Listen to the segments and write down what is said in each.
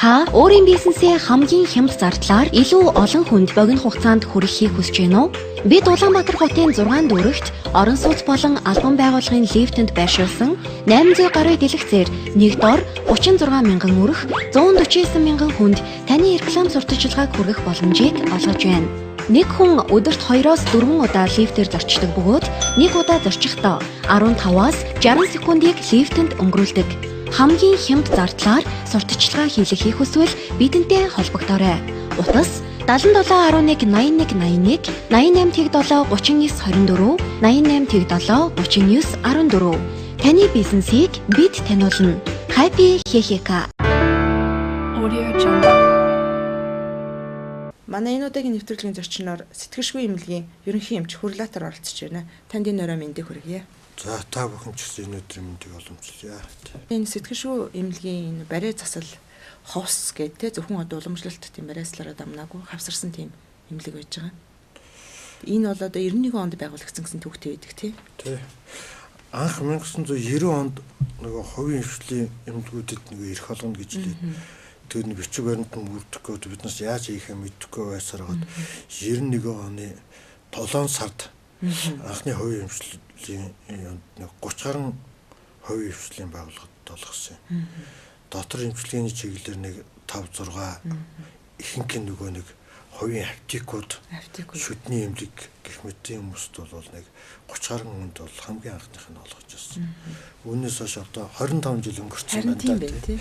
Та өөрийн бизнесээ хамгийн хямд зардлаар илүү олон хүнд богино хугацаанд хүрэхийг хүсэж байна уу? Бид Улаанбаатар хотын 6 дүүрэгт орон сууц болон албан байгууллагын лифтэнд байршуулсан 800 гаруй дэлгэцээр нэг дор 36 мянган өрх 149 мянган хүнд таны реклам сурталчилгааг хүргэх боломжийг олгож байна. Нэг хүн өдөрт 2-оос 4 удаа лифтээр зорчдог бөгөөд нэг удаа зорчихдоо 15-аас 60 секундыг лифтэнд өнгөрүүлдэг. Хамгийн хямд зардлаар сурталчилгаа хийлгэхийг хүсвэл бидэнтэй холбогдоорой. Утас 7711 81 81 88 7 39 24 88 7 39 14. Таны бизнесийг бид таниулна. Happy ХХК. Audio Jungle. Манай энэ удаагийн нэвтрүүлгийн зочноор сэтгэшгүй эмнэлгийн ерөнхий эмч Хөрлатар оролцож байна. Танд энэ орой мэндийг хүргье. За, та бүхэн ч гэсэн энэ өдрийн мэндийг уламжлалаа. Энэ сэтгэшгүй эмнэлгийн энэ барай засал ховс гэдэг те зөвхөн одоо уламжлалт тийм барайцлаараа дамнаагүй хавсарсан тийм эмнэлэг байж байгаа. Энэ бол одоо 91 онд байгуулагдсан гэсэн түүхтэй байдаг тий. Тий. Анх 1990 онд нөгөө хувийн хвшлийн эмнэлгүүдэд нөгөө эрх олгоно гэж лээ. Тэр нэг бичиг баримт нь бүрдэхгүй, биднээс яаж хийхээ мэдэхгүй байсаар хагаад 91 оны 7 сард анхны хувийн хвшлийн нэг 30 гаруй хувийн хвшлийн байгууллагад олгосон юм. Дотор эмчилгээний чиглэлээр нэг 5 6 ихэнх нь нөгөө нэг хувийн аптекууд, шүдний эмнэлэг гэх мэт хүмүүст бол нэг 30 гаруй хүнд бол хамгийн анхных нь олгож байсан. Үүнээс хойш одоо 25 жил өнгөрсөн байна да. Тий.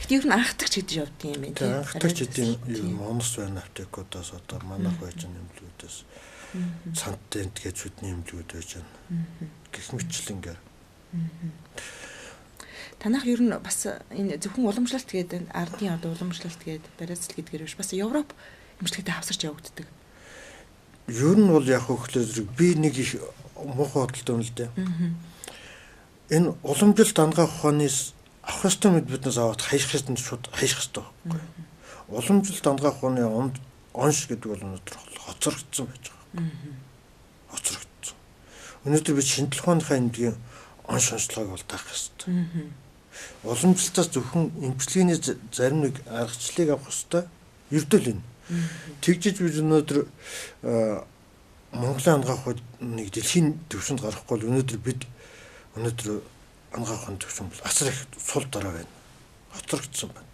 Гэтэ ер нь анхдагч гэж явдаг юм байна тий. Анхдагч гэдэг юм Монос байна аптекуудаас, одоо манайх байж байгаа эмнэлгүүдээс, Цантент гэж шүдний эмнэлгүүд байж байна. Гэх мэтчлэнгээр. Танах ер нь бас энэ зөвхөн уламжлалт гэдэг ардын одоо уламжлалт гэдэг барайцал гэдгээр биш, бас Европ эмчилгээтэй хавсарч явагддаг. Ер нь бол яг хөглөө би нэг их муухай бодолтой юм л дээ. Энэ уламжлалт ангаах ухааны авах ёстой мэд биднээс аваад хаях ёстой шууд хаях ёстой байхгүй. Уламжлалт ангаах ухааны онш гэдэг бол өнөөдөр хоцрогдсон байж байгаа. Хоцрогдсон. Өнөөдөр бид шинжлэх ухааныхаа эмнэлгийн онш онцлогыг бол таах ёстой. Уламжлалтаас зөвхөн эмчилгээний зарим нэг аргачлалыг авах ёстой. Ердөө л энэ. Тэгжиж бид өнөөдөр Монголын ангаах ухааныг дэлхийн түвшинд гаргахгүй бол өнөөдөр бид өнөөдөр ангаах ухааны түвшин бол асар их сул дорой байна. Хоцрогдсон байна.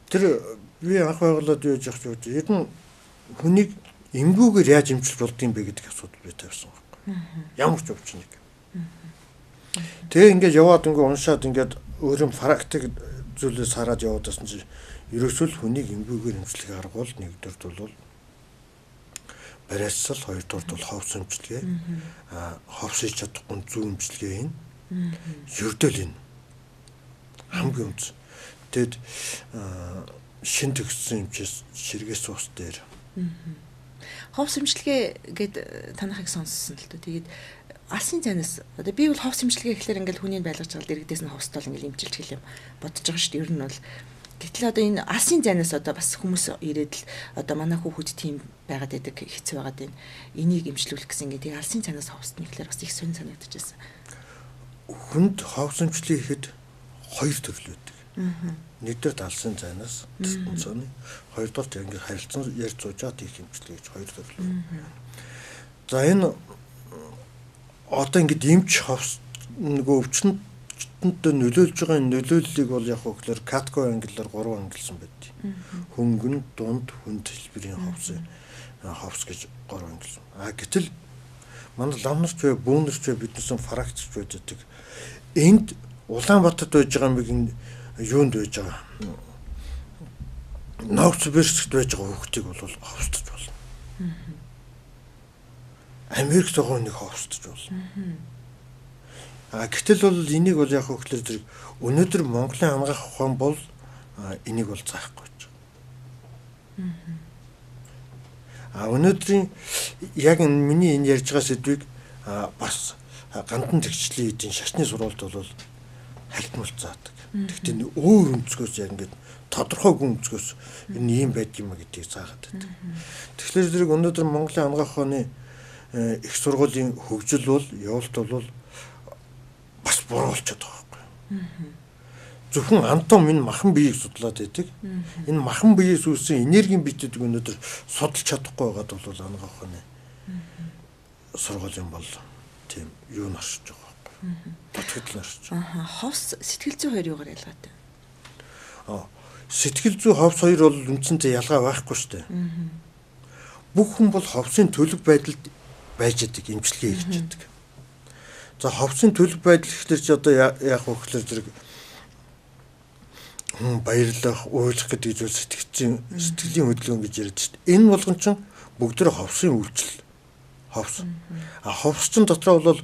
Тэр би анх байгуулад юу яж явах вэ? Ер нь хүнийг эмгүүгээр яаж эмчилж болдгийм бэ гэдэг асуудал би тавьсан байхгүй. Ямар ч өвчнийг. Тэгээ ингээд яваад ингээ уншаад ингээд өөрийн практик зүйлээс хараад яваад байсан чинь ерөөсөө л хүнийг эмгүүгээр эмчлэх арга бол нэгдүгээрт бол барайцсал, хоёрдугаарт бол ховс эмчилгээ, ховс хийж чадахгүй зүү эмчилгээ энэ. Ердөө л энэ. Хамгийн үнц. Тэгэд шин төгссөн эмчээс ширгээс ус дээр. Ховс эмчилгээ гээд танахыг сонссон л дөө. Тэгээд алсын зайнаас одоо би бол ховс эмчилгээ гэхлээр ингээл хүний байлгаж байгаа л дэрэгдээс нь ховстол ингээл эмчилж гэл юм бодож байгаа шүү дээ. Ер нь бол гэтэл одоо энэ алсын зайнаас одоо бас хүмүүс ирээд л одоо манай хүүхэд тийм байгаад байдаг, хэцүү байгаад байна. Энийг эмчлүүлэх гэсэн ингээд тэгээ алсын цанаас ховсдно гэхлээр бас их сонь санагдчихсэн. Хүнд ховс эмчилгээ ихэд хоёр төрөл байдаг. Нэгдүгээр алсын зайнаас тэнцээний, хоёрдугаарт ингээд харилцан ярьж суужаад их эмчилгээ гэж хоёр төрөл. За энэ одоо ингээд эмч ховс нөгөө өвчнөд нөлөөлж байгаа энэ нөлөөллийг бол яг хөглөр Катко ангиллаар 3 ангилсан байд. Хөнгөн, дунд, хүнд хэлбэрийн ховс гэж 3 ангилсан. А гэтэл манай ламнарч бай, бүүнэрч бай, биднээс фракцч байдаг. Энд Улаанбаатарт байж байгаа юм энэ юунд байж байгаа? Новосибирскт байж байгаа хүүхдийг бол ховсдож болно. Америкт байгаа хүнийг ховсдож болно. А гэтэл бол энийг бол яг хөглөр зэрэг өнөөдөр Монголын ангаах ухаан бол энийг бол заахгүй гэж. А өнөөдрийн яг энэ миний энэ ярьж байгаа сэдвийг бас гандан тэгчлийн эдийн шашны сургуульд бол халтмал заадаг. Тэгэхдээ өөр өнцгөөс яг ингээд тодорхойгүй өнцгөөс энэ ийм байдаг юм гэдгийг заагаад байдаг. Тэгэхээр зэрэг өнөөдөр Монголын ангаах ухааны их сургуулийн хөгжил бол явуулт бол бас буруу болчиход байгаа байхгүй. Зөвхөн антом энэ махан биеийг судлаад байдаг. Энэ махан биеэс үүссэн энергийн биетүүдийг өнөөдөр судалж чадахгүй байгаад бол анагаах ухааны сургуулийн бол тийм юу наршиж байгаа байхгүй. Дутагдал наршиж байгаа. Ховс сэтгэл зүй хоёр юугаар ялгаатай? Сэтгэл зүй ховс хоёр бол үндсэндээ ялгаа байхгүй шүү дээ. Бүх хүн бол ховсын төлөв байдалд байж яадаг, эмчилгээ хийж яадаг. За ховсын төлөв байдал гэхлээр чи одоо яах вэ гэхлээр зэрэг хүн баярлах, уйлах гэдэг зүйл сэтгэлийн хөдөлгөөн гэж яриад шүү дээ. Энэ болгон чинь бүгд тэр ховсын үйлчлэл. Ховс. А ховс чинь дотроо бол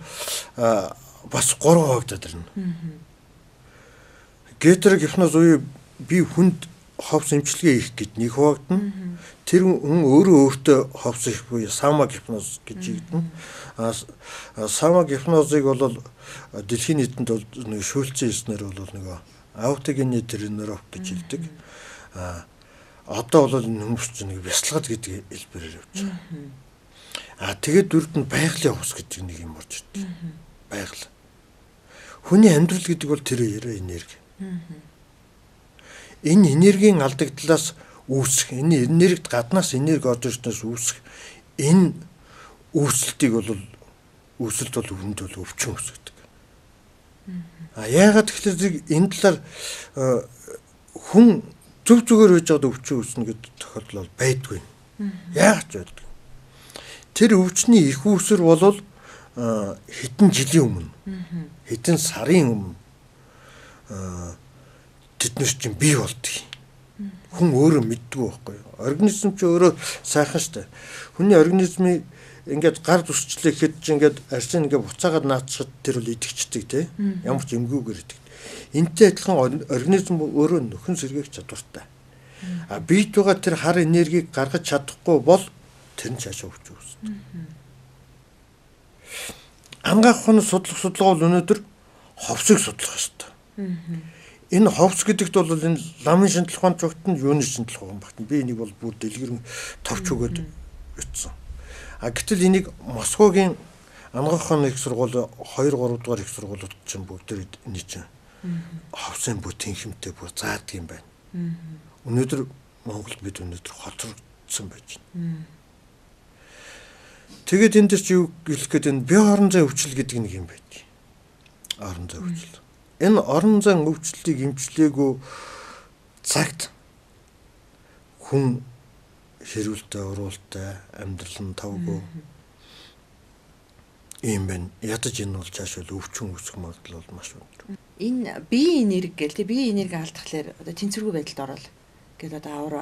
бас 3 хуваагдаад ирнэ. Гетерогипноз буюу би хүнд ховс эмчилгээ хийх гэж нэг хуваагдана. Тэр хүн өөрөө өөртөө ховс их буюу самогипноз гэж хийгдэнэ. А самогипнозыг бол дэлхийн нийтэнд бол нэг шүүлцэн хэлснээр бол нөгөө аутогены тренеров гэж хэлдэг. А одоо бол энэ хүмүүс чинь нэг бясалгал гэдэг хэлбэрээр явж байгаа. А тэгээд дөрөвд нь байгалийн ховс гэдэг нэг юм орж ирдэг. Байгаль. Хүний амьдрал гэдэг бол тэр энерги. Энэ энергийн алдагдлаас үүсэх, энэ энергид гаднаас энерги орж ирснээс үүсэх энэ үүсэлтийг бол үүсэлт бол хүнд бол өвчин үүсгэдэг. А яагаад тэгэхээр энэ талаар хүн зөв зүгээр байж байгаад өвчин үүснэ гэдэг тохиолдол бол байдгүй. Яагаад ч байдгүй. Тэр өвчний их үүсвэр бол хэдэн жилийн өмнө, хэдэн сарын өмнө тэд нар чинь бий болдог. Хүн өөрөө мэддэггүй байхгүй юу? Организм чи өөрөө сайхан штэ. Хүний организмыг ингээд гар зүсчлээ гэхэд чи ингээд арсын ингээд буцаагаад наацхад тэр бол идэвхждэг тий. Ямар ч эмгүүгээр идэг. Энтэй адилхан организм өөрөө нөхөн сэргээх чадвартай. А биед байгаа тэр хар энергийг гаргаж чадахгүй бол тэр нь цаашаа өвч үүсдэг. Ангаах ухааны судлах судалгаа бол өнөөдөр ховсыг судлах ёстой. Энэ ховс гэдэгт бол энэ ламын шинжлэх ухаанд багтана, юуны шинжлэх ухаан багтана. Би энийг бол бүр дэлгэрэн товч өгөөд утсан. А гэтэл энийг Москвагийн ангаах ухааны их сургууль 2 3 дугаар их сургуулиуд чинь бүгд энэ чинь ховсын бүх тэнхимтэй бүх заадаг юм байна. Өнөөдөр Монголд бид өнөөдөр хоцрогдсон байж байна. Тэгээд энэ дээр чи юу хэлэх гээд энэ био орон зайн өвчлөл гэдэг нэг юм байдаг. Орон зайн өвчлөл. Энэ орон зайн өвчлөлийг эмчлээгүй цагт хүн хэрүүлтэй, уруултай, амьдрал нь тавгүй юм байна. Ядаж энэ бол цаашаа өвчин үүсэх магадлал бол маш өндөр. Энэ биеийн энерги гэл тэ биеийн энерги алдахлаар одоо тэнцвэргүй байдалд орол гэл одоо авар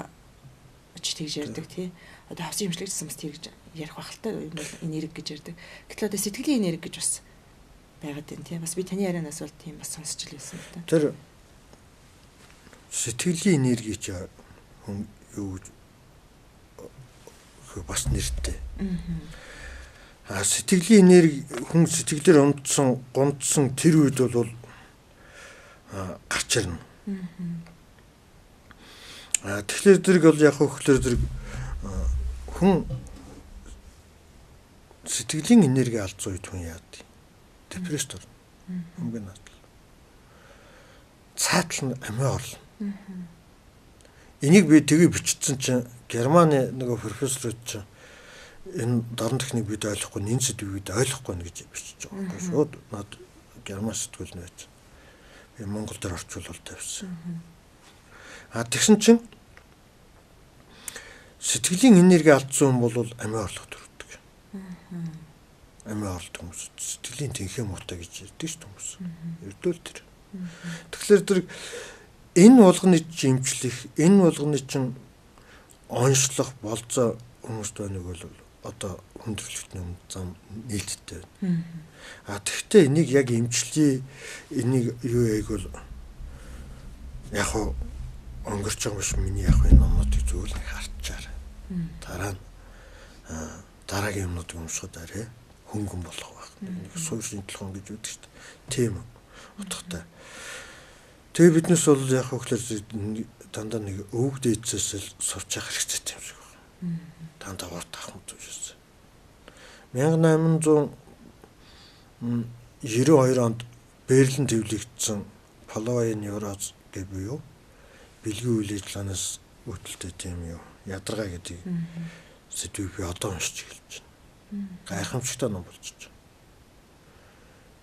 очиж тэгж ярьдаг тий. Одоо хавсын эмчилгээ гэсэн бас тэгж ярих байх л та юм бол энерги гэж ярьдаг. Гэтэл одоо сэтгэлийн энерги гэж бас байгаад байна тий. Бас би таны ярианаас бол тийм бас сонсч л байсан л та. Тэр сэтгэлийн энерги чи хүн юу гэж бас нэртэй. А сэтгэлийн энерги хүн сэтгэлээр унтсан, гонцсон тэр үед бол гарч ирнэ. А тэгэхээр зэрэг бол яг хөхлөөр зэрэг хүн сэтгэлийн энерги алдсан үед хүн яадаг? Депресд орно. Хамгийн наадлал. Цаатал нь амиа орлоо. Энийг би тэгээ бичсэн чинь Германы нөгөө профессорууд чинь энэ дорн техник бид ойлгохгүй, энэ сэдвийг бид ойлгохгүй нэ гэж бичиж байгаа байхгүй. Шууд над герман сэтгүүл нь байж. Би Монгол дээр орчуулвал тавьсан. А тэгсэн чинь сэтгэлийн энерги алдсан хүн бол амиа орлох төрдөг. Амиа орлох хүмүүс сэтгэлийн тэнхээ муутай гэж ярьдаг шүү хүмүүс. Ердөөл тэр. Тэгэхээр тэр энэ болгоны чинь эмчлэх, энэ болгоны чинь онцлох болцоо хүмүүст байныг бол одоо хүндрэлтний өмнө зам нээлттэй байна. А тэгвэл энийг яг эмчлэе, энийг юу яаг бол яг хуу өнгөрч байгаа биш миний яг энэ номнуудыг зөвхөн нэг харчаар. Дараа нь дараагийн юмнуудыг уншихад арай хөнгөн болох байх. Нэг суурь шинжлэх ухаан гэж үүдэг шүү дээ. Тийм утгатай. Тэгээ биднес бол яг хөглөр дандаа нэг өвөг дээдсээс л сурч явах хэрэгцээтэй юм шиг байна. Дандаа урт ахмад зүжсэн. 1892 онд Берлин төвлөгдсөн Половая невроз гэж буюу бэлгийн үйл ажиллагаанаас үүдэлтэй тийм юу ядаргаа гэдэг сэдвийг би одоо уншиж эхэлж байна. Гайхамшигтай ном болж байна.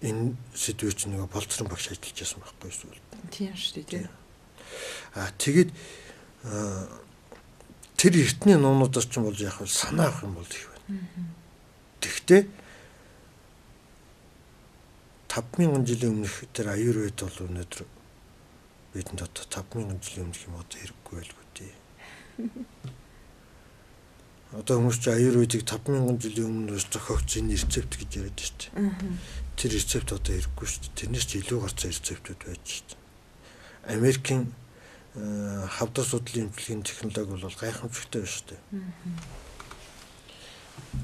Энэ сэдвээр чинь нөгөө Болцрон багш ажиллаж байсан байхгүй юу? Тийм шүү дээ. Аа тэгээд тэр эртний номнуудаас ч юм бол яг санаа авах юм бол их байна. Тэгвэл 5000 жилийн өмнөх тэр аюурвед бол өнөөдөр бидэнд одоо 5000 жилийн өмнөх юм одоо хэрэггүй байлгүй дээ. Одоо хүмүүс чи аюурведыг 5000 жилийн өмнө зохиогдсон энэ рецепт гэж яриад шүү дээ. Тэр рецепт одоо хэрэггүй шүү дээ. Тэрнээс ч илүү гарцсан рецептүүд байж шүү дээ. Америкийн хавдар судлалын эмчилгээний технологи бол гайхамшигтай байна шүү дээ.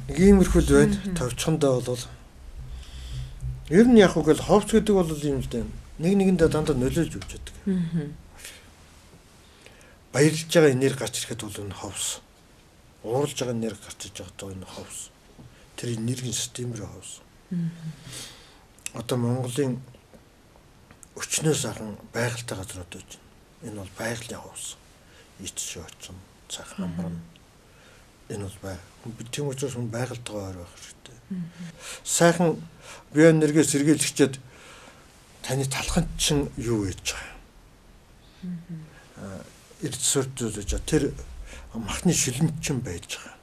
Нэг иймэрхүү л байна. Товчхондоо бол ер нь яг үгүй л ховц гэдэг бол юм л дээ. Нэг нэгэндээ дандаа нөлөөлж өгч байдаг. Баярлж байгаа энерги гарч ирэхэд бол энэ ховс. Ууралж байгаа энерги гарч иж байгаа энэ ховс. Тэр энергийн систем рүү ховс. Одоо Монголын өчнөөс ахын байгальтай газрууд байж байна. Энэ бол байгалийн ховс. Ич очин, цаг хамран. Энэ бол бай. Тийм учраас хүн байгальтайгаа ойр байх хэрэгтэй. Сайхан биоэнергиэ сэргийлэгчээд таны талханд чинь юу хийж байгаа юм? Эрд сүрд гэж тэр махны шилэн чинь байж байгаа.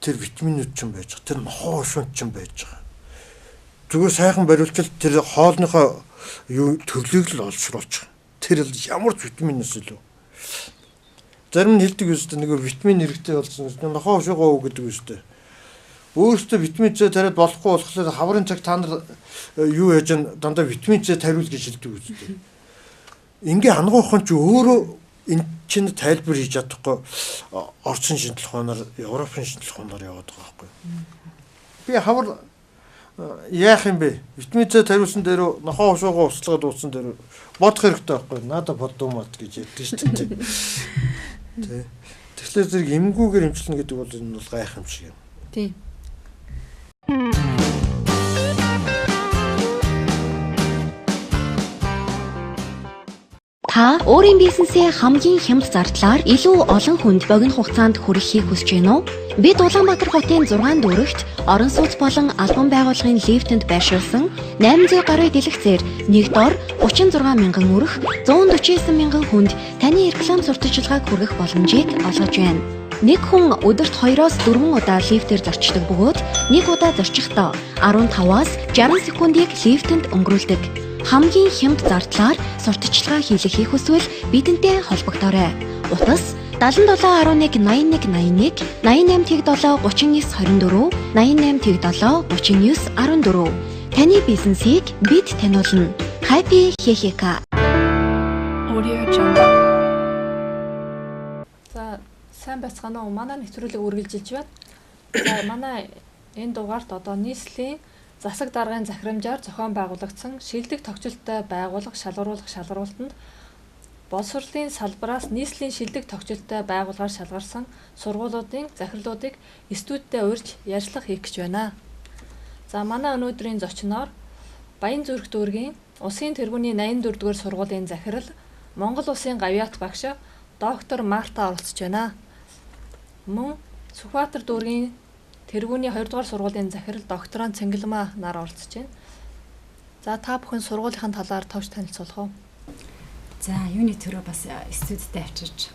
Тэр витаминууд чинь байж байгаа. Тэр нохоо шүн чинь байж байгаа. Зүгээр сайхан бариулчвал тэр хоолныхоо юу төрлийг л олшруулчих. Тэр л ямар ч витаминээс илүү. Зарим нь хэлдэг үстэй нөгөө витамин хэрэгтэй болсон. Нохоо шугаа уу гэдэг үстэй. Өөрөөсөө витамин С тариад болохгүй болохоор хаврын цаг та нар юу яаж дандаа витамин С тариул гэж хэлдэг үстэй. Ингээ ангуухан чи өөрөө энэ чинь тайлбар хийж чадахгүй Орсын шинжлэх ухаанаар, Европын шинжлэх ухаанаар яваад байгаа байхгүй. Би хавар яах юм бэ? Витамин С тариулсан дээр нохоо хошоогоо услгаад уусан дээр бодох хэрэгтэй байхгүй. Надаа боддуумат гэж ярьдаг шүү дээ. Тэ. Тэгэхээр зэрэг эмгүүгээр эмчилнэ гэдэг бол энэ бол гайхамшиг юм. Тийм. Та өөрийн бизнесээ хамгийн хямд зардлаар илүү олон хүнд богино хугацаанд хүрэхийг хүсэж байна уу? Бид Улаанбаатар хотын 6 дүүрэгт орон сууц болон албан байгууллагын лифтэнд байршуулсан 800 гаруй дэлгэцээр нэг дор 36 мянган өрх 149 мянган хүнд таны реклам сурталчилгааг хүргэх боломжийг олгож байна. Нэг хүн өдөрт 2-оос 4 удаа лифтээр зорчдог бөгөөд нэг удаа зорчихдоо 15-аас 60 секундыг лифтэнд өнгөрүүлдэг. Хамгийн хямд зардлаар сурталчилгаа хийлгэхийг хүсвэл бидэнтэй холбогдоорой. Утас 7711 81 81 88 7 39 24 88 7 39 14. Таны бизнесийг бид таниулна. Happy ХХК. Audio Jungle. За сайн байцгаана уу? Манай нэвтрүүлэг үргэлжилж байна. За манай энэ дугаарт одоо нийслэлийн засаг даргын захирамжаар зохион байгуулагдсан шилдэг тохиолдолтой байгууллага шалгаруулах шалгаруултанд боловсролын салбараас нийслэлийн шилдэг тохиолдолтой байгууллагаар шалгарсан сургуулиудын захирлуудыг студидтэй урьж ярилцлага хийх гэж байна. За манай өнөөдрийн зочноор Баянзүрх дүүргийн Улсын тэргүүний 84-р сургуулийн захирал Монгол Улсын гавьяат багш доктор Марта оролцож байна. Мөн Сүхбаатар дүүргийн тэргүүний 2-р сургуулийн захирал докторант Цэнгэлмаа нар оролцож байна. За та бүхэн сургуулийн талаар товч танилцуулах уу? За юуны төрөө бас студидтэй авчирч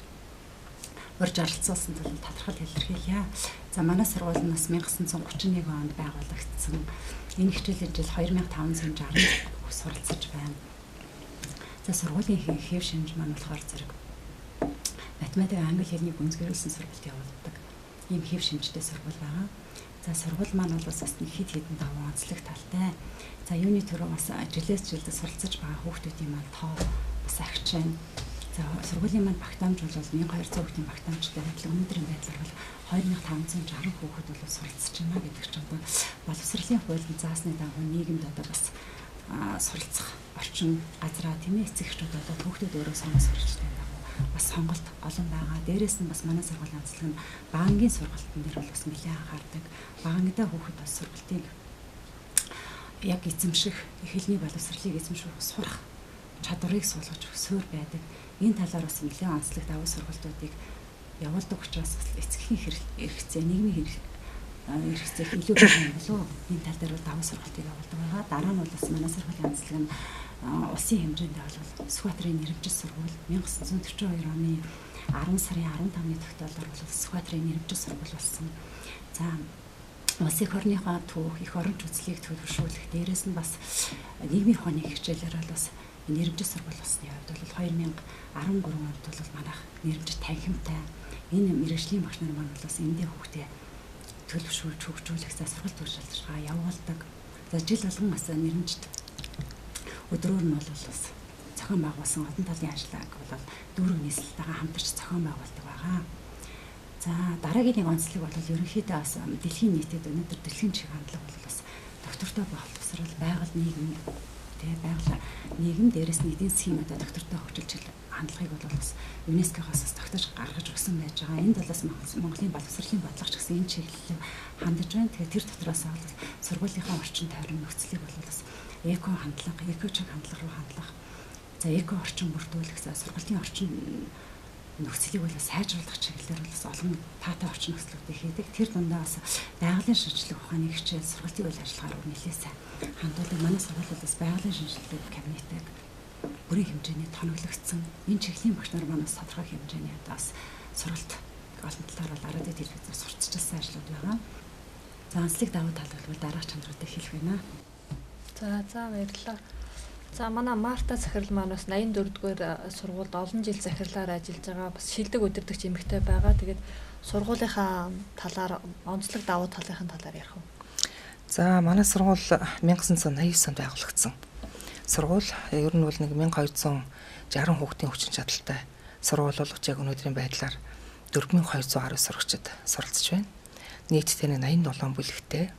урьж оролцуулсан тул талархал илэрхийлье. За манай сургууль нь бас 1931 онд байгуулагдсан. Энэ хичээлийн жил 2560 суралцж байна. За сургуулийн хэв шинж маань болохоор зэрэг математик, англи хэлний гүнзгийрүүлсэн сургалт явуулдаг. Ийм хэв шинжтэй сургууль байгаа. За сургууль маань бол бас нэг хэд хэдэн давуу онцлог талтай. За юуны төрөө бас жилээс жилд суралцж байгаа хүүхдүүдийн маань тоо бас агч байна. За сургуулийн маань багтаамж бол 1200 хүүхдийн багтаамжтай адил өнөөдрийн байдлаар бол 2560 хүүхэд бол суралцж байна гэдэг чинь одоо боловсролын хуулинд заасны дагуу нийгэмд одоо бас суралцах орчин газраа тийм ээ эцэг эхчүүд одоо хүүхдүүд өөрөө сонгох суралцтай дагуу бас сонголт олон байгаа. Дээрээс нь бас манай сургуулийн онцлог нь багангийн сургалтын дээр бол бас нэлээд анхаардаг. Багангидаа хүүхэд бас сургалтыг яг эзэмших, их хэлний боловсролыг эзэмших, сурах чадварыг суулгаж өгөх суурь байдаг. Энэ талаар бас нэлээд онцлог давуу сургалтуудыг явуулдаг учраас эцгийн хэрэгцээ, нийгмийн хэрэгцээх илүү бага юм болов уу? Энэ тал дээр бол давуу сургалтыг явуулдаг байгаа. Дараа нь бол бас манай сургуулийн онцлог нь улсын хэмжээнд бол Сүхбаатарын нэрэмжит сургууль 1942 оны 10 сарын 15-ны тогтоолоор бол Сүхбаатарын нэрэмжит сургууль болсон. За улс эх орныхоо түүх, эх оронч үзлийг төлөвшүүлэх, дээрээс нь бас нийгмийн ухааны хичээлээр бол бас нэрэмжит сургууль болсны хувьд бол 2013 онд бол манайх нэрэмжит танхимтай энэ мэргэжлийн багш нар маань бол бас эндээ хүүхдээ төлөвшүүлж хөгжүүлэх за сургалт үр шалтгаан явуулдаг. За жил болгон бас нэрэмжит өдрөөр нь бол бас зохион байгуулсан олон талын ажлыг бол дүүрэг нийслэлтэйгээ хамтарч зохион байгуулдаг байгаа. За дараагийн нэг онцлог бол ерөнхийдөө бас дэлхийн нийтэд өнөөдөр дэлхийн чиг хандлага бол бас доктортой боловсрол, байгаль нийгэм тий байгаль нийгэм дээрээс нь эдийн засгийн одоо доктортой хөгжил хандлагыг бол бас ЮНЕСКО-гоос бас тогтоож гаргаж өгсөн байж байгаа. Энд бол бас Монголын боловсролын бодлого ч гэсэн энэ чиглэлээр хандаж байна. Тэгэхээр тэр дотроос бол сургуулийнхаа орчин тойрон нөхцөлийг бол бас эко хандлага, эко чиг хандлага руу хандлах, за эко орчин бүрдүүлэх, за сургуулийн орчин нөхцөлийг бол сайжруулах чиглэлээр бол бас олон таатай орчин нөхцлүүдийг хийдэг. Тэр дундаа бас байгалийн шинжлэх ухааны хичээл, сургалтын үйл ажиллагаа руу нэлээд сайн хандуулдаг. Манай сургууль бол бас байгалийн шинжлэх кабинетыг бүрийн хэмжээний тоноглогдсон. Энэ чиглэлийн багш нар маань бас тодорхой хэмжээний одоо бас сургалт олон талаар бол радио телевизээр сурталчилсан ажлууд байгаа. За онцлог давуу тал бол дараах чанаруудыг хэлэх байна. За баярлалаа. За манай Марта захирал маань бас 84-р сургуульд олон жил захирлаар ажиллаж байгаа. Бас шилдэг удирдагч эмэгтэй байгаа. Тэгээд сургуулийнхаа талаар онцлог давуу талынхаа талаар ярих уу? За манай сургууль 1989 онд байгуулагдсан. Сургууль ер нь бол нэг 1260 хүүхдийн хүчин чадалтай сургууль боловч яг өнөөдрийн байдлаар 4210 сурагчид суралцж байна. Нийтдээ 87 бүлэгтэй.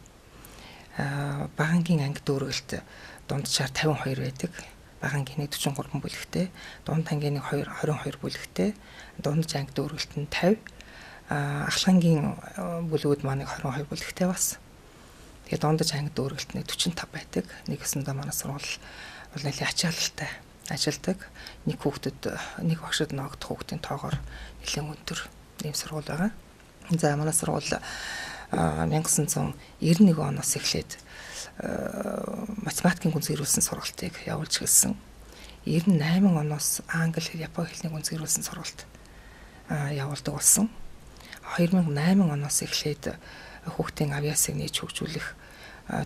Бага ангийн анги дүүргэлт дунджаар 52 байдаг. Бага ангийн 43 бүлэгтэй, дунд ангийн 22 бүлэгтэй, дундаж анги дүүргэлт нь 50, ахлах ангийн бүлгүүд маань 22 бүлэгтэй бас. Тэгээ дундаж анги дүүргэлт нь 45 байдаг. Нэг өсөндөө манай сургууль бол нэлээд ачаалалтай ажилладаг. Нэг хүүхдэд нэг багшид ногдох хүүхдийн тоогоор нэлээд өндөр ийм сургууль байгаа. За манай сургууль 1991 оноос эхлээд математикийн гүнзгийрүүлсэн сургалтыг явуулж эхэлсэн. 98 оноос англи хэл, япон хэлний гүнзгийрүүлсэн сургалт явуулдаг болсон. 2008 оноос эхлээд хүүхдийн авьяасыг нээж хөгжүүлэх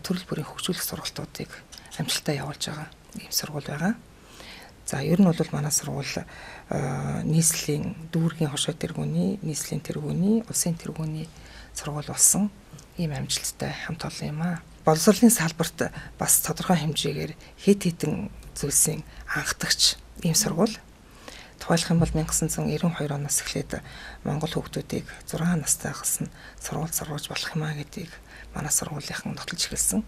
төрөл бүрийн хөгжүүлэх сургалтуудыг амжилттай явуулж байгаа ийм сургууль байгаа. За ер нь бол манай сургууль нийслэлийн дүүргийн хошой тэргүүний, нийслэлийн тэргүүний, улсын тэргүүний сургууль болсон ийм амжилттай хамт олон юм аа. Боловсролын салбарт бас тодорхой хэмжээгээр хэд хэдэн зүйлсийн анхдагч ийм сургууль. Тухайлах юм бол 1992 оноос эхлээд монгол хүүхдүүдийг 6 настай хас нь сургууль сургуулж болох юм а гэдгийг манай сургуулийнхан нотолж эхэлсэн.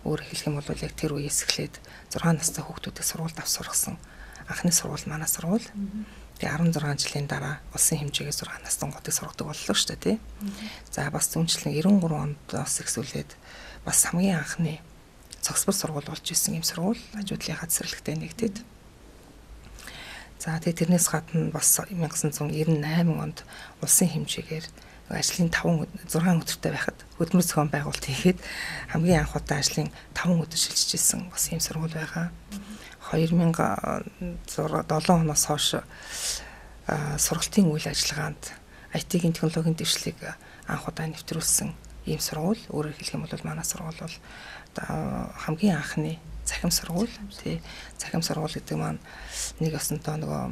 Өөрөөр хэлэх юм бол яг тэр үеэс эхлээд 6 настай хүүхдүүдийг сургуульд авч сургасан анхны сургууль манай сургууль. Тэгээ 16 жилийн дараа улсын хэмжээгээр 6 настай готыг сургадаг боллоо шүү дээ, тий. За бас түнчлэн 93 ондоос эхлүүлээд бас хамгийн анхны цогцбор сургууль болж исэн юм сургууль хажуудлынхаа цэцэрлэгтэй нэгдээд. За тэгээ тэрнээс гадна бас 1998 онд улсын хэмжээгээр ажлын 5 6 өдөртэй байхад хөдөлмөр зохион байгуулалт хийхэд хамгийн анх удаа ажлын 5 өдөр шилжиж исэн бас ийм сургууль байгаа. 2007 оноос хойш сургалтын үйл ажиллагаанд IT-ийн технологийн дэвшлиг анх удаа нэвтрүүлсэн ийм сургууль. Өөрөөр хэлэх юм бол манай сургууль бол хамгийн анхны цахим сургууль, тий. Цахим сургууль гэдэг маань нэг ёсонтоо нөгөө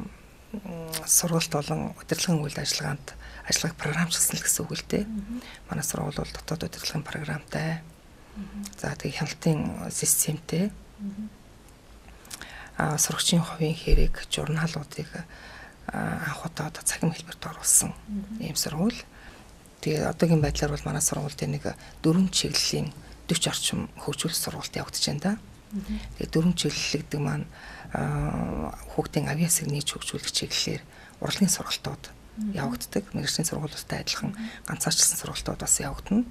сургалт болон удирдлагын үйл ажиллагаанд ажиллагааг програмчлсан л гэсэн үг л дээ. Манай сургууль бол дотоод удирдлагын програмтай. За тэгээ хяналтын системтэй. Сурагчийн хувийн хэрэг, журналуудыг анх удаа одоо цахим хэлбэрт оруулсан ийм сургууль. Тэгээ одоогийн байдлаар бол манай сургуульд нэг 4 чиглэлийн 40 орчим хөгжүүлэх сургалт явагдаж байна да. Тэгээ 4 чиглэл гэдэг маань хүүхдийн авьяасыг нээж хөгжүүлэх чиглэлээр урлагийн сургалтууд явагддаг. Мэргэжлийн сургуулиудтай адилхан ганцаарчлсан сургалтууд бас явагдана.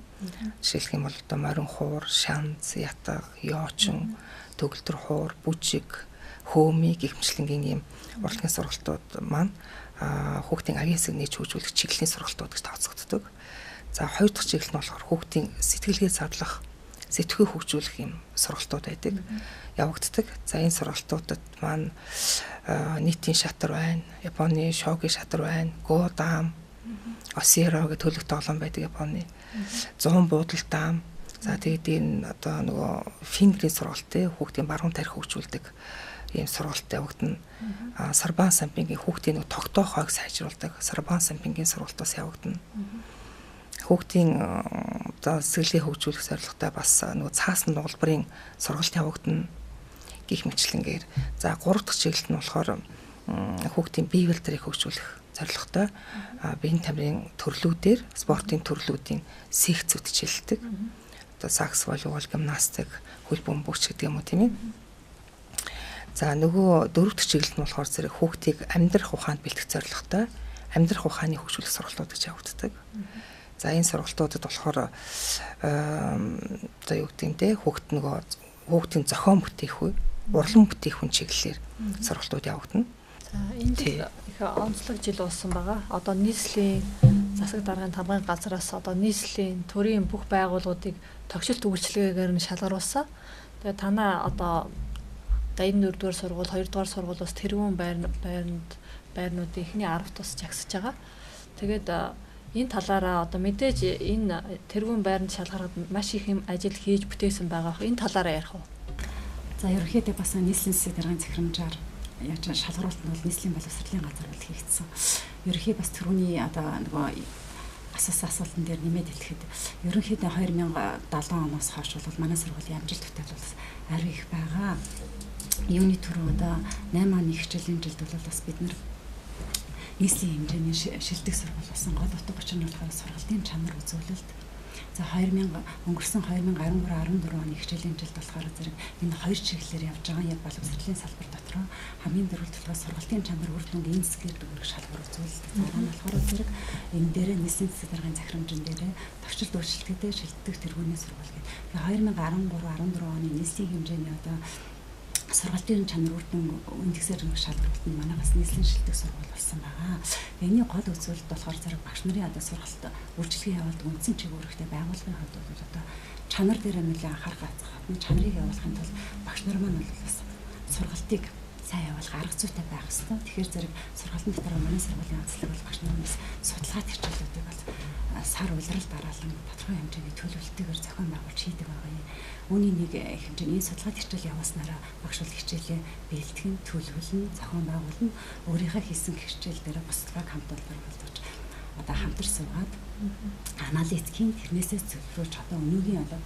Жишээлх юм бол одоо морин хуур, шанц, ятга, ёочин, төгөлдөр хуур, бүжиг, хөөми гэх мэтлэнгийн ийм урлагийн сургалтууд маань хүүхдийн авийн хэсэг нээж хөгжүүлэх чиглэлийн сургалтууд гэж тооцогддог. За хоёр дахь чиглэл нь болохоор хүүхдийн сэтгэлгээ задлах, сэтгхүй хөгжүүлэх юм сургалтууд байдаг. Явагддаг. За энэ сургалтуудад маань нийтийн шатар байна, Японы шоги шатар байна, го даам, осиро гэх төлөв тоглоом байдаг Японы. 100 буудал даам. За тэгээд энэ одоо нөгөө фингерийн сургалт те хүүхдийн баруун тарих хөгжүүлдэг ийм сургалт явагдана. Сарбан сампингийн хүүхдийн нөгөө тогтоох хойг сайжруулдаг сарбан сампингийн сургалт бас явагдана. Хүүхдийн одоо сэтгэлгээ хөгжүүлэх зорилготой бас нөгөө цаасан нугалбарын сургалт явагдана гих мэтлэнгээр. За гурав дахь чиглэл нь болохоор хүүхдийн бие бэлтрийг хөгжүүлэх зорилготой биеийн тамирын төрлүүдээр спортын төрлүүдийн секцүүд хичээлдэг. Одоо сакс, волейбол, гимнастик, хөл бөмбөгч гэдэг юм уу тийм ээ. За нөгөө дөрөв дэх чиглэл нь болохоор зэрэг хүүхдийг амьдрах ухаанд бэлтгэх зорилготой амьдрах ухааны хөгжүүлэх сургалтууд гэж явагддаг. За энэ сургалтуудад болохоор одоо юу гэдэг юм те хүүхд нөгөө хүүхдийн зохион бүтээх үе, урлан бүтээх хүн чиглэлээр сургалтууд явагдана. За энэ жил их онцлог жил болсон байгаа. Одоо нийслэлийн засаг даргын тамгын газраас одоо нийслэлийн төрийн бүх байгууллагуудыг тогшилт үйлчилгээгээр нь шалгаруулсан. Тэгээ танаа одоо энэ 4-р сургууль, 2-р сургууль бас тэргүүн байрнуудын эхний 10-т бас жагсаж байгаа. Тэгээд энэ талаараа одоо мэдээж энэ тэргүүн байранд шалгарахад маш их юм ажил хийж бүтээсэн байгаа. Энэ талаараа ярих уу? За ерөнхийдөө бас нийслэлийн засаг даргын захирамжаар яаж шалгаруулалт нь бол нийслэлийн боловсролын газар бол хийгдсэн. Ерөнхий бас тэргүүний одоо нөгөө асуусан асуултан дээр нэмээд хэлэхэд ерөнхийдөө 2070 оноос хойш бол манай сургуулийн амжилт бүтээл бол ари их байгаа. Юуны түрүү одоо 8 оны хичээлийн жилд бол бас бид нар нийслэлийн хэмжээний шилдэг сургууль болсон. Гол утга учир нь болохоор сургалтын чанар үзүүлэлт. За 2000 өнгөрсөн 2013 14 оны хичээлийн жилд болохоор зэрэг энэ хоёр чиглэлээр явж байгаа. Яг боловсролын салбар дотроо хамгийн дөрөвт болохоор сургалтын чанар үр дүнг энэ хэсгээр дүүрэх шалгуур үзүүлэлт. Дараа нь болохоор зэрэг энэ дээрээ нийслэлийн засаг даргын захирамжин дээрээ товчлолт үйлчлэлттэй шилдэг тэргүүний сургууль гэдэг. Тэгээ 2013 14 оны нийслэлийн хэмжээний одоо сургалтын чанар үр дүн үндсээр шалгаруулалт нь манай бас нийслэлийн шилдэг сургууль болсон байгаа. Энэний гол үзүүлэлт болохоор зэрэг багш нарын одоо сургалт үйлчилгээ явуулдаг үндсэн чиг үүрэгтэй байгууллагын хувьд бол одоо чанар дээр нэлээд анхаарах гадна чанарыг явуулахын тулд багш нар маань бол бас сургалтыг сайн явуулах арга зүйтэй байх ёстой. Тэгэхээр зэрэг сургалтын дотор манай сургуулийн онцлог бол багш нар бас судалгаа хичээлүүдийг бол сар улирал дараалан тодорхой хэмжээний төлөвлөлтөөр зохион байгуулж хийдэг байгаа юм. Үүний нэг хэмжээний энэ судалгаа хичээл явуулснараа багш бол хичээлээ бэлтгэн, төлөвлөн, зохион байгуулна, өөрийнхөө хийсэн хичээл дээр бусдаа хамт олоноор болгож одоо хамтар суугаад аналитикийн тэрнээсээ зөвлөрөөж одоо өнөөгийн одоо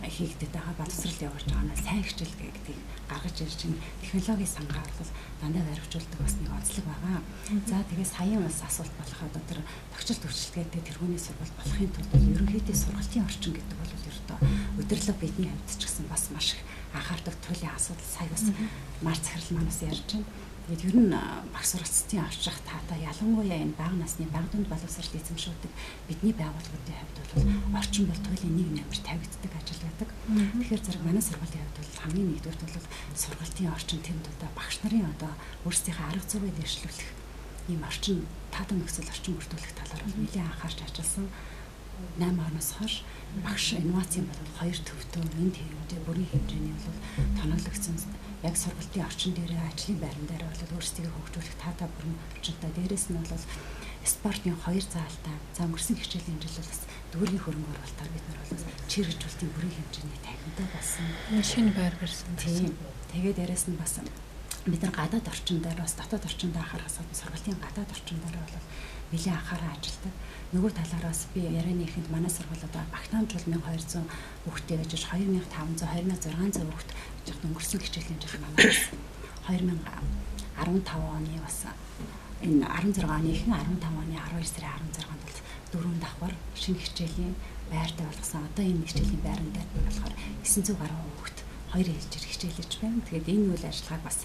хийгдэт байгаа боловсрал явуулж байгаа нь сайн хичээл гэдгийг гаргаж ирж чинь технологийн сангаар бол дандаа баривчулдаг бас нэг онцлог байгаа. За тэгээ саяын бас асуулт болох одоо тэр тогтчлт үйлчилгээтэй тэргүүний сургууль болохын тулд ерөнхийдөө сургалтын орчин гэдэг бол ердөө удирдлага бидний хувьд ч гэсэн бас маш их анхаардаг туйлын асуудал сая бас мар захирал маань бас ярьж байна. Тэгээд ер нь багш суралцдын авчрах таатай ялангуяа энэ бага насны бага дунд боловсрол эзэмшүүлдэг бидний байгууллагуудын хувьд бол орчин бол туйлын нэг номер тавигддаг ажил байдаг. Тэгэхээр зэрэг манай сургуулийн хувьд бол хамгийн нэгдүгürt бол сургалтын орчин тэнд одоо багш нарын одоо өөрсдийнхээ арга зүйгээ дэвшлүүлэх ийм орчин таатай нөхцөл орчин бүрдүүлэх талаар бол нэлээд анхаарч ажилласан. 8 оноос хойш багш инновацийн бол хоёр төвтөө энэ тэргүүдээ бүрийн хэмжээний бол тоноглогдсон яг сургалтын орчин дээрээ ажлын байран дээр бол өөрсдийгөө хөгжүүлэх таатай бүрэн орчинтой. Дээрээс нь бол спортын хоёр заалтай. За өнгөрсөн хичээлийн жил бол бас дүүргийн хөрөнгө оруулалтаар бид нар бол чирэгжүүлэлтийн бүрийн хэмжээний танхимтай болсон. Шинэ байр барьсан. Тийм. Тэгээ дээрээс нь бас бид нар гадаад орчин дээр бас дотоод орчинд анхаарах сургалтын гадаад орчин дээр бол нэлээд анхааран ажилладаг. Нөгөө талаараас би ярианы эхэнд манай сургууль одоо багтаамж бол 1200 хүүхэдтэй байж 2500 2600 хүүхэд гэж өнгөрсөн хичээлийн жил манай 2015 оны бас энэ 16 оны ихэн 15 оны 12 сарын 16-нд бол дөрөв давхар шинэ хичээлийн байртай болгосон. Одоо энэ хичээлийн байран дээр нь болохоор 900 гаруй хүүхэд хоёр ээлжээр хичээлж байна. Тэгээд энэ үйл ажиллагааг бас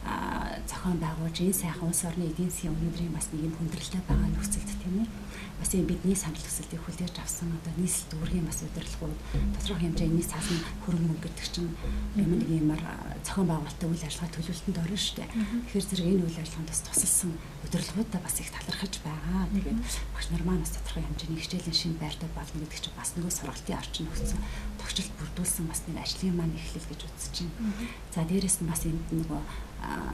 зохион байгуулж энэ сайхан улс орны эдийн засгийн өнөөдрийн бас нэг юм хүндрэлтэй байгаа нөхцөлд тийм ээ. Бас энэ бидний санал хүсэлтийг хүлээж авсан одоо нийслэл дүүргийн бас удирдлагууд тодорхой хэмжээний цаасан хөрөнгө мөнгө гэдэг чинь юм нэг юмар зохион байгуулалтын үйл ажиллагаа төлөвлөлтөнд орно шүү дээ. Тэгэхээр зэрэг энэ үйл ажиллагаанд бас тусалсан удирдлагуудаа бас их талархаж байгаа. Тэгээд багш нар маань бас тодорхой хэмжээний хичээлийн шинэ байртаа болно гэдэг чинь бас нөгөө сургалтын орчин нөхцөл тогтчлт бүрдүүлсэн бас нэг ажлын маань эхлэл гэж үзэж байна. За дээрэс нь бас энд нөгөө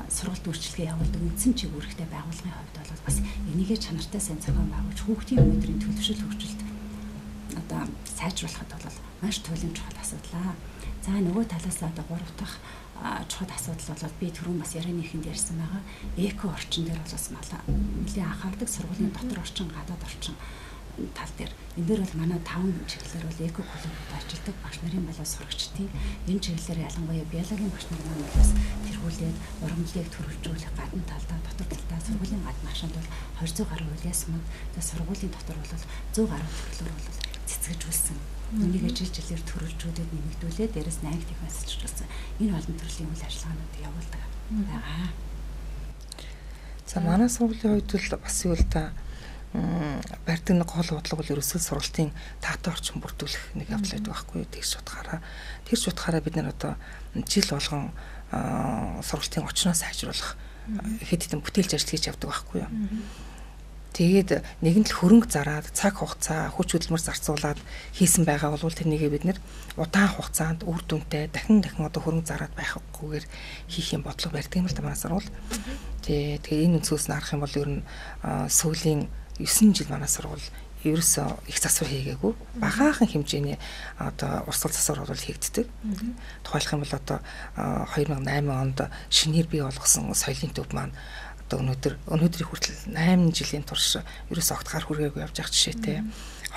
сургалт үйлчилгээ явуулдаг үндсэн чиг үүрэгтэй байгууллагын хувьд бол бас энийгээ чанартай сайн зохион байгуулж хүүхдийн өнөөдрийн төлөвшил хөгжилт одоо сайжруулахад бол маш туйлын чухал асуудал. За нөгөө талаас одоо гурав дахь чухал асуудал бол би түрүүн бас ярианы эхэнд ярьсан байгаа. Эко орчин дээр бол бас нэлээн анхаардаг сургуулийн дотор орчин, гадаад орчин тал дээр. Энэ дээр бол манай 5 чиглэлээр бол эко клубуд ажилладаг багш нарын болон сурагчдын энэ чиглэлээр ялангуяа биологийн багш нар маань бас тэргүүлээд ургамлыг төрөлжүүлэх гадна талдаа, дотор талдаа сургуулийн гадна хашаанд бол 200 гаруй үйл ясмууд, тэгээ сургуулийн дотор бол 100 гаруй төрлөөр бол цэцгэжүүлсэн. Энийг жил жилээр төрөлжүүлээд нэмэгдүүлээд дээрэс нь анги техник сэлжүүлсэн. Энэ олон төрлийн үйл ажиллагаануудыг явуулдаг байгаа. За манай сургуулийн хувьд бол бас юу л да барьдаг нэг гол бодлого бол ерөөсөө сургалтын таатай орчин бүрдүүлэх нэг явдал байдаг байхгүй юу. Тэр утгаараа бид нар одоо жил болгон сургалтын очноо сайжруулах хэд хэдэн бүтээлч ажил хийж явдаг байхгүй юу. Тэгээд нэгэн л хөрөнгө зараад цаг хугацаа хүч хөдөлмөр зарцуулаад хийсэн байгаа бол тэрнийгээ бид нэр удаан хугацаанд үр дүнтэй дахин дахин одоо хөрөнгө зараад байхгүйгээр хийх юм бодлого барьдаг юм л да манай сургууль. Тэгээ энэ өнцгөөс нь харах юм бол ер нь сүүлийн 9 жил манай сургууль ерөөсөө их засвар хийгээгүй. Багаахан хэмжээний одоо урсгал засвар бол хийгддэг. Тухайлах юм бол одоо 2008 онд шинээр бий болгосон соёлын төв маань одоо өнөөдрийн хүртэл 8 жилийн турш ерөөсөө огт гар хүргээгүй явж байгаа жишээтэй.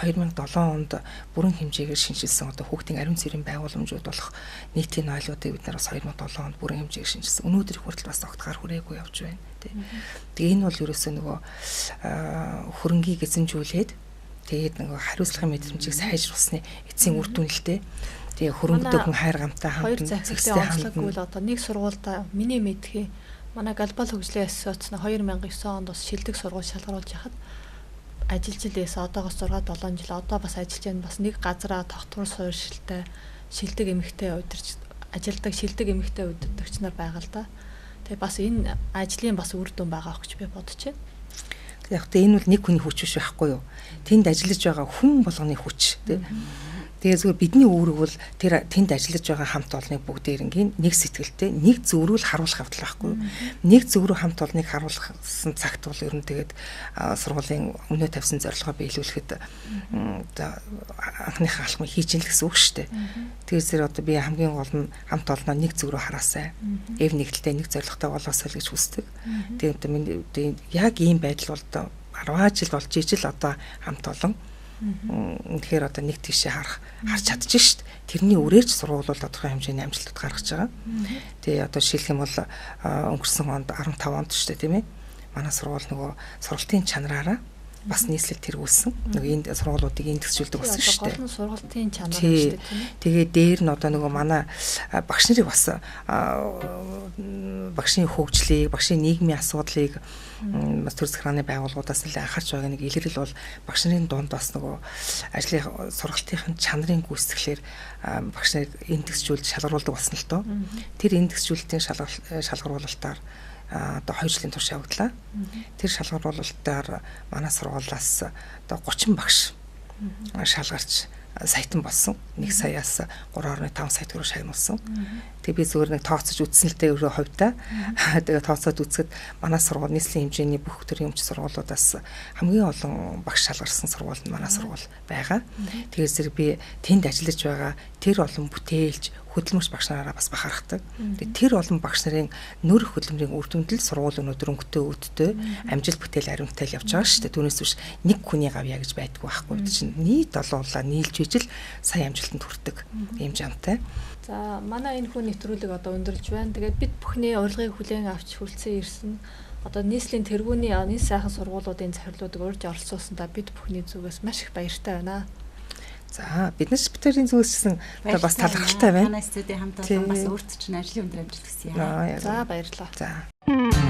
2007 онд бүрэн хэмжээгээр шинэчилсэн одоо хүүхдийн ариун цэврийн байгууламжууд болох нийтийн нойлуудыг бид нар бас 2007 онд бүрэн хэмжээгээр шинэчилсэн. Өнөөдрийн хүртэл бас огт гар хүрээгүй явж байна. Тэгээ энэ бол ерөөсөө нөгөө хөрөнгийг эзэмжүүлээд тэгээд нөгөө хариуцлагын мэдрэмжийг сайжруулсны эцсийн үр дүн л дээ. Тэгээ хөрөнгөтэй хүн хайр гамтай хамт зэхстэй хамт одоо нэг сургуультай миний мэдхий манай глобал хөгжлийн ассоциац 2009 онд бас шилдэг сургууль шалгаруулж яхад ажиллаж илээс одоогоос 6 7 жил одоо бас ажиллаж байна. Бас нэг газараа тогтвор суурьшилтай шилдэг эмэгтэй удирч ажилладаг шилдэг эмэгтэй удирдагч нар байгаа л да. Тэгээ бас энэ ажлын бас үр дүн байгаа гэж би бодож байна. Яг тэ энэ бол нэг хүний хүч биш байхгүй юу? Тэнд ажиллаж байгаа хүн болгоны хүч тий. Тэгээ зүгээр бидний үүрэг бол тэр тэнд ажиллаж байгаа хамт олныг бүгдээрингийн нэг сэтгэлтэй нэг зөв рүү л харуулах явдал байхгүй юу? Нэг зөв рүү хамт олныг харуулсан цагт бол ер нь тэгээд сургуулийн өмнөө тавьсан зорилгоо биелүүлэхэд одоо анхныхаа алхмыг хийж ийн л гэсэн үг шүү дээ. Тэгэхээр зэрэг одоо би хамгийн гол нь хамт олноо нэг зөв рүү хараасай. Эв нэгдэлтэй нэг зорилготой болоосой л гэж хүсдэг. Тэгээд одоо миний яг ийм байдал бол одоо 10 жил болж ижил одоо хамт олон үнэхээр одоо нэг тийшээ харж чадчих шít. Тэрний үрээч сургууль бол тодорхой хэмжээний амжилтууд гаргаж байгаа. Тэгээ одоо жишээлх юм бол өнгөрсөн онд 15 онд шүү дээ тийм ээ. Манай сургууль нөгөө сургалтын чанараараа бас нийслэл тэргүүлсэн. Нөгөө энд сургуулиудыг индексжүүлдэг болсон шүү дээ. Гол нь сургалтын чанар шүү дээ тийм ээ. Тэгээ дээр нь одоо нөгөө манай багш нарыг бас багшийн хөгжлийг, багшийн нийгмийн асуудлыг бас төр захиргааны байгууллагуудаас нэлээд анхаарч байгаа нэг илрэл бол багш нарын дунд бас нөгөө ажлын сургалтын чанарын гүйцэтгэлээр багш нарыг индексжүүлж шалгаруулдаг болсон л доо. Тэр индексжүүлэлтийн шалгаруулалтаар одоо 2 жилийн турш явагдлаа. Тэр шалгаруулалтаар манай сургуулиас одоо 30 багш шалгарч саятан болсон. 1 саяас 3.5 сая төгрөг шагнуулсан. Тэгээ би зүгээр нэг тооцож үзсэн л дээ өөрөө хувьдаа. Тэгээ тооцоод үзэхэд манай сургууль нийслэлийн хэмжээний бүх төрлийн өмч сургуулиудаас хамгийн олон багш шалгарсан сургууль нь манай сургууль байгаа. Тэгэхээр зэрэг би тэнд ажиллаж байгаа тэр олон бүтээлч хөдөлмөрч багш нараараа бас бахархдаг. Тэгээ тэр олон багш нарын нөр хөдөлмөрийн үр дүнд л сургууль өнөөдөр өнгөтэй үүдтэй амжилт бүтээл аримтай л явж байгаа шүү дээ. Түүнээс биш нэг хүний гавьяа гэж байдгүй байхгүй. Чинь нийт олуулаа нийлж ижил сая амжилтанд хүрдэг ийм жамтай. За манай энэ хүн нэвтрүүлэг одоо өндөрлж байна. Тэгээд бид бүхний урилгыг хүлээн авч хүрэлцэн ирсэн. Одоо нийслэлийн тэргүүний энэ сайхан сургуулиудын захирлуудыг урьж оролцуулсандаа бид бүхний зүгээс маш их баяртай байна. За бид нар ч битэрийн зүйлссэн одоо бас талархалтай байна. Манай студийн хамт олон бас өөрт чинь ажлын өндөр амжилт хүсье. За баярлалаа. За.